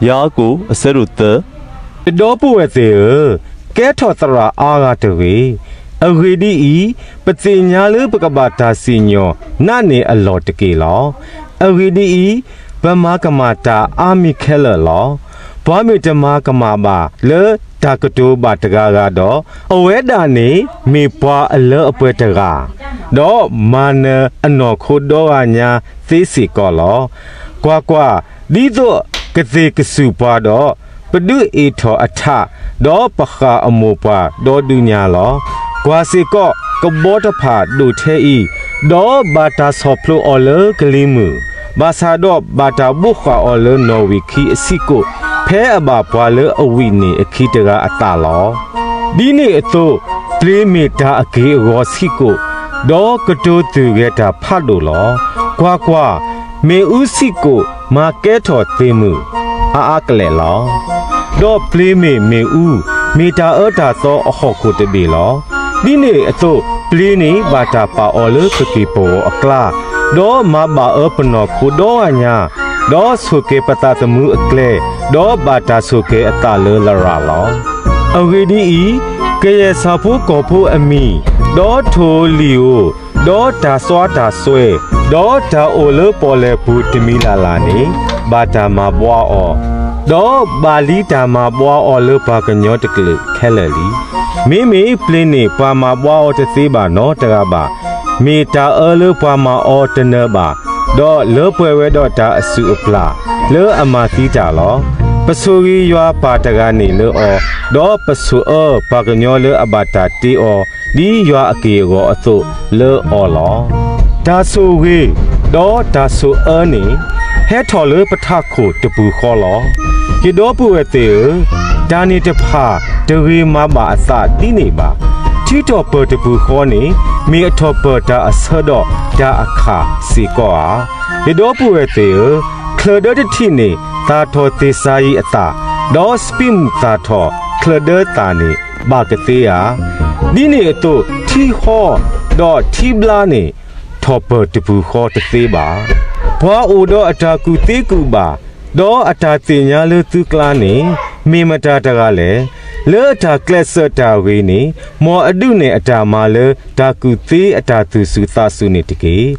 ယၤကိာ် အဆၢဒိၣ်သၢ, ယဒီပုၢ်ဝဲၢ်သ့ၣ်ဧၢ, ကဲထီၣ်သရၣ်အါဂၤတဂ့ၤ. အဂ့ၢ်ဒ်အံၤ, ပသ့ၣ်ညါလၢပကဘၣ်တၢ်စံၣ်ညီၣ်နးန့ၢ်အလီၢ်တက့ၢ်လီၤ. အဂ့ၢ်ဒ်အံၤ, ပမၤကမၣ်တၢ်အါမံၤခဲလၢာ်လီၤ. ပှၤမ့ၢ်တမၤကမၣ်ဘၣ်လၢတၢ်ကတိၤဘၣ်တဂၤဂၤဒီး, အဝဲဒၣ်န့ၣ်မ့ၢ်ပှၤအလၢအပှဲၤတဂၤ, ဒီးမၤနၢၤအနီၢ်ခိဒီဂၤညါသ့စ့ၢ်ကီးလီၤ. ကွၢ်ကွၢ်, ဒ်သိးကသ့ၣ်ကစူၢ်ပှၤဒီး, ပဒုးအ့ၣ်ထီၣ်အထး, ဒီးပဃၣ်အမိၢ်ပှၢ်ဒီဒုညါလီၤ. ကွၢ်စ့ၢ်ကီး, ကဘီတဖၣ်ဒိၣ်ထဲအံၤ, ဒီးဘၣ်တၢ်ဆီၣ်ဖျိအီၤလၢကလံၤမုၢ်, ဘၣ်ဆၣ်ဒီးဘၣ်တၢ်ဘိးဃာ်အီၤလၢနီၣ်ဝံာ်ခံအဆံးကိာ်, ဖဲအဘၣ်ပှၤလၢအဝံၣ်န့ၢ်အခံတဂၤအသးလီၤ. ဒ်န့ၣ်အသိး, ပျ့ၤမ့ၢ်တၢ်အက့ၢ်အဂီၤဆံးကိာ်, ဒီးကတိၤသုၣ်ဂဲၤတၢ်ဖးဒိၣ်လီၤ. ကွၢ်ကွၢ်, မ့ၣ်အူဆံးကိာ်မၤကဲထီၣ်သ့ၣ်မုၢ်အါအါကလဲာ်လီၤ. ဒီးပျ့ၤမ့ၢ်မ့ၣ်အူ, မ့ၢ်တၢ်အၢတၢ်သီအဟီၣ်ခိၣ်တဘ့ၣ်လီၤ. ဒ်န့ၣ်အသိး, ပျ့ၤန့ၣ်ဘၣ်တၢ်ပာ်အီၤလၢပက့ၢ်ပဂီၤအကျါ, ဒီးမၤဘၣ်အၢပနီၢ်ခိဒီဂၤညါ, ဒီးဆိၣ်ကဲၤပသးသမူအကျဲ, ဒီးဘၣ်တၢ်ဆိၣ်ကဲၤအသးလၢလရာ်လီၤ. အဂ့ၢ်ဒ်အံၤ, ကယဲၢ်ဆၣ်ဖိကီၢ်ဖိအမံၤ, ဒီးထိၣ်ဧိၤလံၣ်ဧိၤ, ဒီးတၢ်စွါတၢ်စွဲ, ဒီးတၢ်အိၣ်လၢပီၣ်လဲၣ်ပူၤတမံၤလၢ်လၢ်န့ၣ်, ဘၣ်တၢ်မၤဘှါအီၤ, ဒီးဘၣ်လံတၢ်မၤဘှါအီၤလၢပှၤကညီတကလုာ်ခဲလၢာ်လံ. မ့မ့ၢ်ပျ့ၤန့ၣ်ပှၤမၤဘှါအီၤတသ့ဘၣ်နီတဂၤဘၣ်. မ့ၢ်တၢ်အၢလၢပှၤမၤအီၤတနၢၤဘၣ်, ဒီးလၢပှဲၤဝဲဒီးတၢ်အစုၣ်အပျၢ်လၢအမၤသံတၢ်လီၤ. ပဆိၣ်ဂ့ၤယွၤပၢ်တဂၤန့ၣ်လၢအီၤ, ဒီးပဆိၣ်အၢပှၤကညီလၢအဘၣ်တၢ်တ့အီၤ, ဒ်ယွၤအက့ၢ်အဂီၤအသိးလၢအီၤလီၤ. တၢ်ဆိၣ်ဂ့ၤ, ဒီးတၢ်ဆိၣ်အၢန့ၣ်, ဟဲထီၣ်လၢပထးခိၣ်တပူၤဃီလီၤ. ယဒီပုၢ်ဝဲၢ်သ့ၣ်ဧၢ, တၢ်န့ၣ်တဖၣ်တဂ့ၤမၤဘၣ်အသးဒ်န့ၣ်ဘၣ်. ထံထီၣ်ပၢၢ်တပူၤဃီန့ၣ်, မ့ၢ်အထီၣ်ပၢၢ်တၢ်အဆၢဒီးတၢ်အခၣ်စ့ၢ်ကီးဧါ. ယဒီပုၢ်ဝဲၢ်သ့ၣ်ဧၢ, ချၢၣ်ဒၢတထံးန့ၣ် သၣ်ထီၣ်သ့ၣ်စၤယံးအသၣ်, ဒီးစပံးမုၢ်သၣ်ထီၣ်ချၢၣ်ဒၢသၣ်န့ၣ် ဘၣ်ကသ့ဧါ. ဒ်န့ၣ်အသိး, ထံဟီဒီးထံဘျါန့ၣ် ထီၣ်ပၢၢ်တပူၤဃီတသ့ဘၣ်. ပှၤအိၣ်ဒီးအတၢ်ကူၣ်သ့ကူၣ်ဘၣ်, ဒီးအတၢ်သ့ၣ်ညါလၢသုကျါန့ၣ် မ့ၢ်မတၤတဂၤလဲၣ်. လၢတၢ်ကျဲးစၢးတၢ်ဂ့ၤန့ၣ်, မ်အဒုးနဲၣ်အတၢ်မၤလၢတၢ်ကူၣ်သ့အတၢ်သူၣ်စူၤသးစူၤန့ၣ်တက့ၢ်.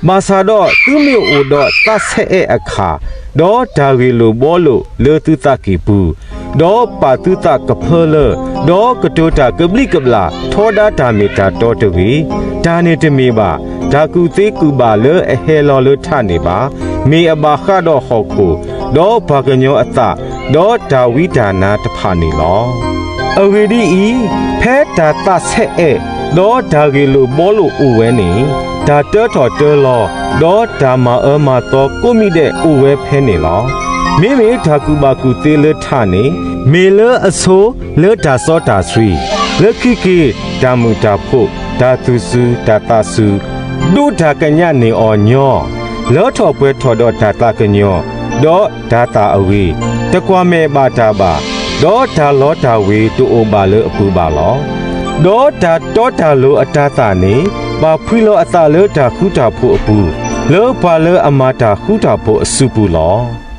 ဘၣ်ဆၣ်ဒီးသုမ့ၢ်အိၣ်ဒီးသးဆဲးအဲးအခၣ်, ဒီးတၢ်ဂ့ၢ်လိာ်ဘှီလိာ်လၢသုသးကံၢ်ပူၤ, ဒီးပာ်သုသးကဖၢလၢ, ဒီးကတိၤတၢ်ကဘျံးကဘျၣ်ထီဒါတၢ်မ့ၢ်တၢ်တီတဂ့ၤ, တၢ်န့ၣ်တမ့ၢ်ဘၣ်. တၢ်ကူၣ်သ့ကူၣ်ဘၣ်လၢအဟဲလီၤလၢထးန့ၣ်ဘၣ်, မ့ၢ်အဘၣ်ဃးဒီးဟီၣ်ခိၣ်, ဒီးပှၤကညီအသး, ဒီးတၢ်ဝံတၢ်နါတဖၣ်န့ၣ်လီၤ. အဂ့ၢ်ဒ်အံၤ, ဖဲတၢ်သးဆဲးအဲး, ဒီးတၢ်ဂ့ၢ်လိာ်ဘှီလိာ်အိၣ်ဝဲန့ၣ်, တၢ်တၢထီၣ်တၢလီၤ, ဒီးတၢ်မၤအၢမၤသီကိးမံၤဒဲးအိၣ်ဝဲဖဲန့ၣ်လီၤ. မ့မ့ၢ်တၢ်ကူၣ်ဘၣ်ကူၣ်သ့လၢထးန့ၣ်, မ့ၢ်လၢအဆိလၢတၢ်စီတၢ်ဆှံ, လၢခံက့ၤတၢ်မုာ်တၢ်ဖှိၣ်, တၢ်သူၣ်စူၤတၢ်သးစူၤ, ဒိးတၢ်ကညးန့ၢ်အီၤညီ, လၢထီၣ်ပှဲၤထီၣ်ဒီးတၢ်သးကညီၤ, ဒီးတၢ်သၣ်အဂ့ၤ, တကွၢ်မဲာ်ဘၣ်တၢ်ဘၣ်, ဒီးတၢ်လီတၢ်ဝ့ၤတအိၣ်ဘၣ်လၢအပူၤဘၣ်လီၤ. ဒီးတၢ်တီတၢ်လိၤအတၤသၣ်န့ၣ်, ဘၣ်ဖှံလီၤအသးလၢတၢ်ဃူတၢ်ဖိးအပူၤ, လၢပှၤလၢအမၤတၢ်ဃူတၢ်ဖိးအစုပူၤလီၤ.